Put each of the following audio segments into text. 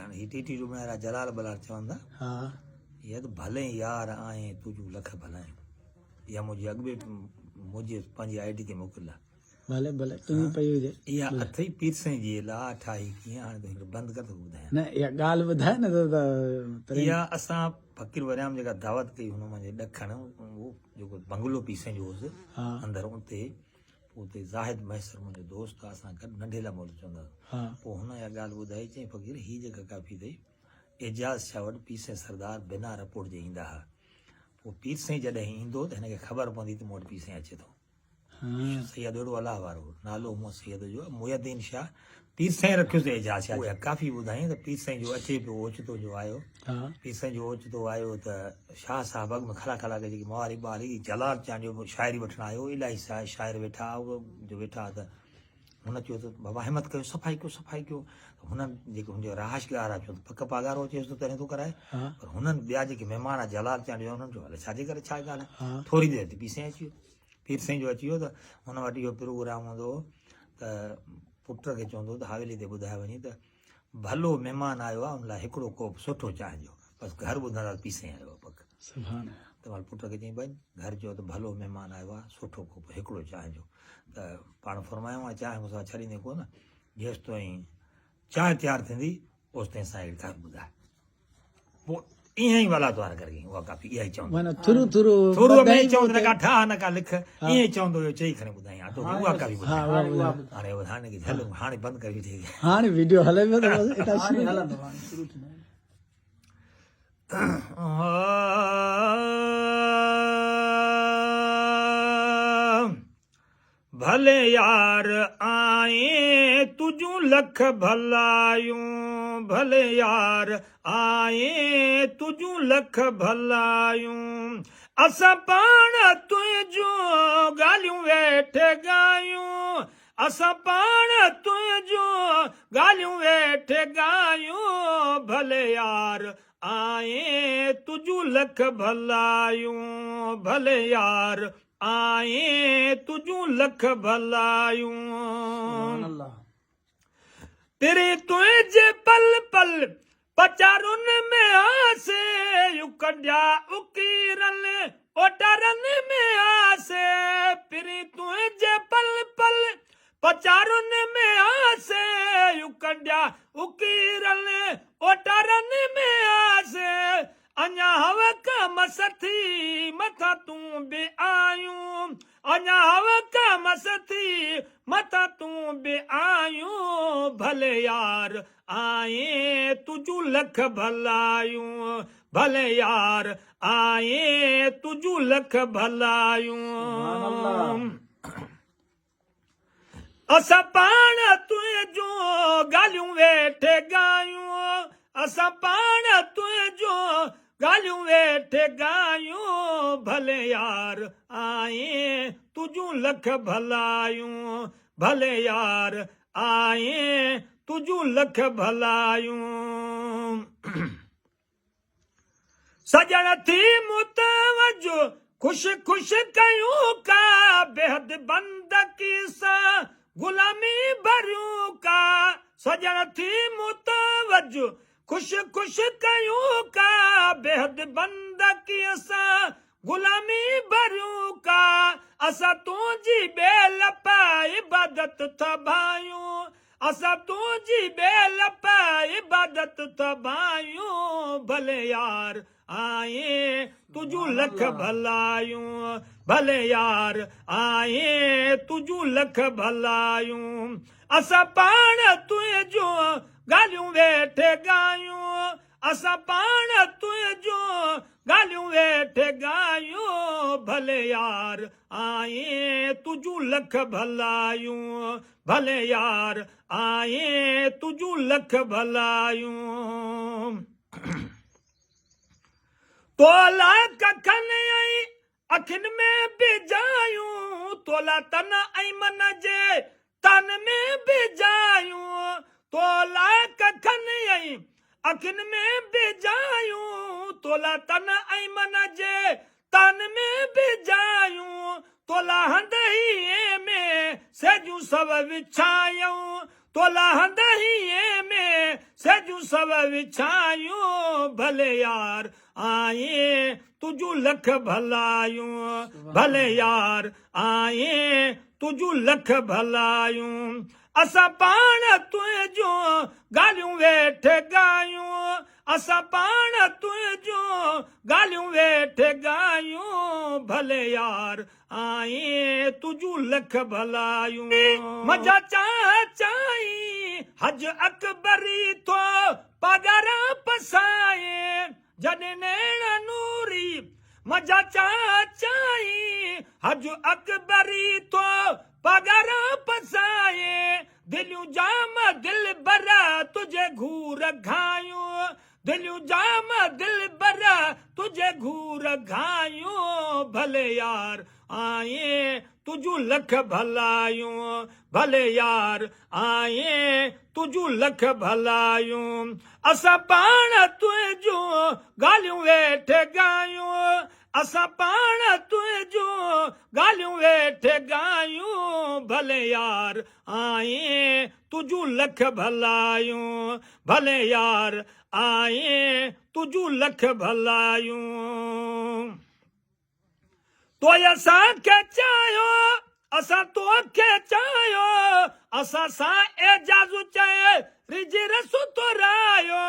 هاڻي هي ٽيٽي جو بڻايل آهي جلال بلال چون ٿا. ها. هي ته ڀلين يار آهين تنهنجون لک ڀلايون. اها منهنجي اڳ به منهنجي پنهنجي I D تي موڪليل آهي. ڀلي ڀلي تون پئي هجي. اها اٿئي پير سائين جي لا ٺاهي ڪيئن هاڻي تون هن کي بند ڪر ته ٻڌايان. نه اها ڳالهه ٻڌاء نه ته اها اسان فقير وريام جيڪا دعوت ڪئي هن منهنجي ڏکڻ اهو جيڪو بنگلو پير سائين جو هوس اندر اتي پوء اتي زاهد مهيسر منهنجو دوست آ اسان گڏ ننڍي لا مولوي چوندا هئا پوء هن اها ڳالهه ٻڌائي چيائين فقير هي جيڪا ڪافي اٿئي اعجاز شاهه وٽ پير سائين سردار بنا رپورٽ جي ايندا ها پوء پير سائين جڏهن ايندو ته هن کي خبر پوندي ته مون وٽ پير سائين اچي ٿو. سيد اهڙو الله وارو هو. نالو هونء سيد جو محي الدين شاهه، پير سائين رکيس اعجاز شاهه. اها ڪافي ٻڌائين ته پير سائين جو اچي پيو اوچتو جو آيو. پير سائين جو اوچتو آيو ته شاهه صاحب اڳ ۾ کلا کلا ڪري جيڪي موالي ٻالي جلال چانڊيو به شاعري وٺڻ آيو الاهي شاعر ويٺا جو ويٺا ته هن چيو ته بابا همت ڪيو صفائي ڪيو صفائي ڪيو ته هنن جيڪي هن جو رهائش گاهه را چيو ته پڪ پاڳارو اچيس ٿو تڏهن ٿو ڪرائي پر هنن ٻيا جيڪي مهمان آ جلال چانڊيو انهن چيو الائي ڇا جي ڪري ڇا ڳالهه آهي ٿوري دير تي پير سائين اچي ويو پير سائين جو اچي ويو ته هن وٽ اهو پروگرام هوندو هو ته پٽ کي چوندو هو ته حويلي تي ٻڌائي وڃي ته ڀلو مهمان آيو آهي ان لاء هڪڙو ڪوپ سٺو چانهه جو بس گهر ٻڌندا ته پير سائين آيو آهي پڪ سبحان ته مال پٽ کي چيائين ڀائي گهر چيو ته ڀلو مهمان آيو آهي سٺو ڪوپ هڪڙو چانهه جو ته پاڻ فرمايو آهي چانهه مون سان ڇڏيندي ڪونه جيستائين چانهه تيار ٿيندي اوستائين سائين اهڙي ڪافي ٻڌائي پوء ائين ئي ولا توار ڪري اها ڪافي اها ئي چوندو معنيٰ ٿرو ٿرو ٿورو ۾ چوندو نه ڪا ٺاهه نه ڪا لک ائين ئي چوندو هيو چئي کڻي ٻڌائين ها توکي اها ڪافي ٻڌائي هاڻي هاڻي کي هل هاڻي بند ڪري ويٺي هاڻي ويڊيو هلي پيو ته بس اتان شروع هلندو هاڻي شروع ٿيندو. ڀلي يار آئين تنهنجون لک ڀلايون ڀلي يار آئين تنهنجون لک ڀلايون اسان پاڻ تنهنجون ڳالهيون ويٺي ڳايون اسان پاڻ تنهنجون ڳالهيون ويٺي ڳايون ڀلي يار آئين تنهنجون لک ڀلايون ڀلي يار آئين تنهنجون لک ڀلايون. پرين تنهنجي پل پل پچارن ۾ آسي اڪنڊيا اڪيرن اوٽارن ۾ آسي پرين تنهنجي پل پل پچارن ۾ آسي اڪنڊيا اڪيرن اوٽارن ۾ آسي اڃا هوء ڪا مس ٿي مٿان تون به آيون اڃا هوء ڪا مس ٿي مٿان تون به آيون ڀلي يار آئين تنهنجون لک ڀلايون ڀلي يار آئين تنهنجون لک ڀلايون. اسان پاڻ تنهنجون ڳالهيون ويٺي ڳايون اسان پاڻ تنهنجون ڳالهيون ويٺي ڳايون ڀلي يار آئين تنهنجون لک ڀلايون ڀلي يار آئين تنهنجون لک ڀلايون. سڄڻ ٿي متوجه خوش خوش ڪيون ڪا بيحد بندگي سان غلامي ڀريون ڪا سڄڻ ٿي متوجه خوش خوش ڪيون ڪا بيحد بندگي سان غلامي ڀريون ڪا اسان تنهنجي بي لپ عبادت ٿا ڀايون اسان تنهنجي بي لپ عبادت ٿا ڀايون ڀلي يار آئين تنهنجون لک ڀلايون ڀلي يار آئين تنهنجون لک ڀلايون اسان پاڻ تنهنجون ڳالهيون ويٺي ڳايون اسان پاڻ تنهنجون ڳالهيون ويٺي ڳايون ڀلي يار آئين تنهنجون لک ڀلايون ڀلي يار آئين تنهنجون لک ڀلايون. تولاء ڪکن ۽ اکين ۾ به جايون تولاء تن ۽ من جي تن ۾ به جايون تولاء ڪکن ۽ اکين ۾ به جايون تولاء تن ۽ من جي تن ۾ به جايون، تولا هنڌ هينئين ۾ سيجون سو وڇايون، تولا هنڌ هينئين ۾ سيجون سو وڇايون، ڀلي يار آئين تنهنجون لک ڀلايون، ڀلي يار آئين تنهنجون لک ڀلايون. اسان پاڻ تنهنجون ڳالهيون ويٺ ڳايون، اسان پاڻ تنهنجون ڳالهيون ويٺ ڳايون، ڀلي يار آئين تنهنجون لک ڀلايون. منجهان چاهه چاهين حج اڪبري ٿو پاڳارا پسائين، جڏهن نيڻ نوري منجهان چاهه چاهين حج اڪبري ٿو پاڳارا پسائين، دليون جام دلبر تنهنجي گهور گهايون، دليون جام دلبر تنهنجي گهور گهايون، ڀلي يار آئين تنهنجون لک ڀلايون، ڀلي يار آئين تنهنجون لک ڀلايون. اسان پاڻ تنهنجون ڳالهيون ويٺ ڳايون، اسان پاڻ تنهنجون ڳالهيون ويٺ ڳايون، ڀلي يار آئين تنهنجون لک ڀلايون، ڀلي يار آئين تنهنجون لک ڀلايون. تو اسان کي چاهيو، اسان توکي چاهيو، اسان سان اعجاز چئي رجهي رس تو رايو.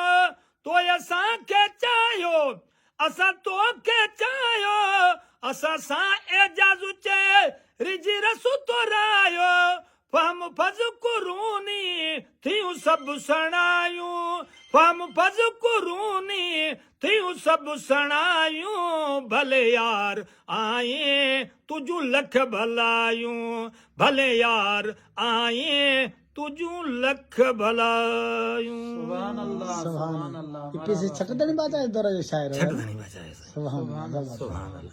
تو اسان کي چاهيو، اسان توکي چاهيو، اسان سان اعجاز چئي رجهي رس تو رايو. فهم فذڪروني ٿيون سڀ سڻايون، فهم فذڪروني ٿيون سڀ سڻايون، ڀلي يار آئين تنهنجون لک ڀلايون، ڀلي يار آئين تنهنجون لک ڀلايون. سبحان الله سبحان الله. پيسي ڇٽ ڌڻي بادشاهه دور جو شاعر هو. ڇٽ ڌڻي بادشاهه سبحان الله سبحان الله.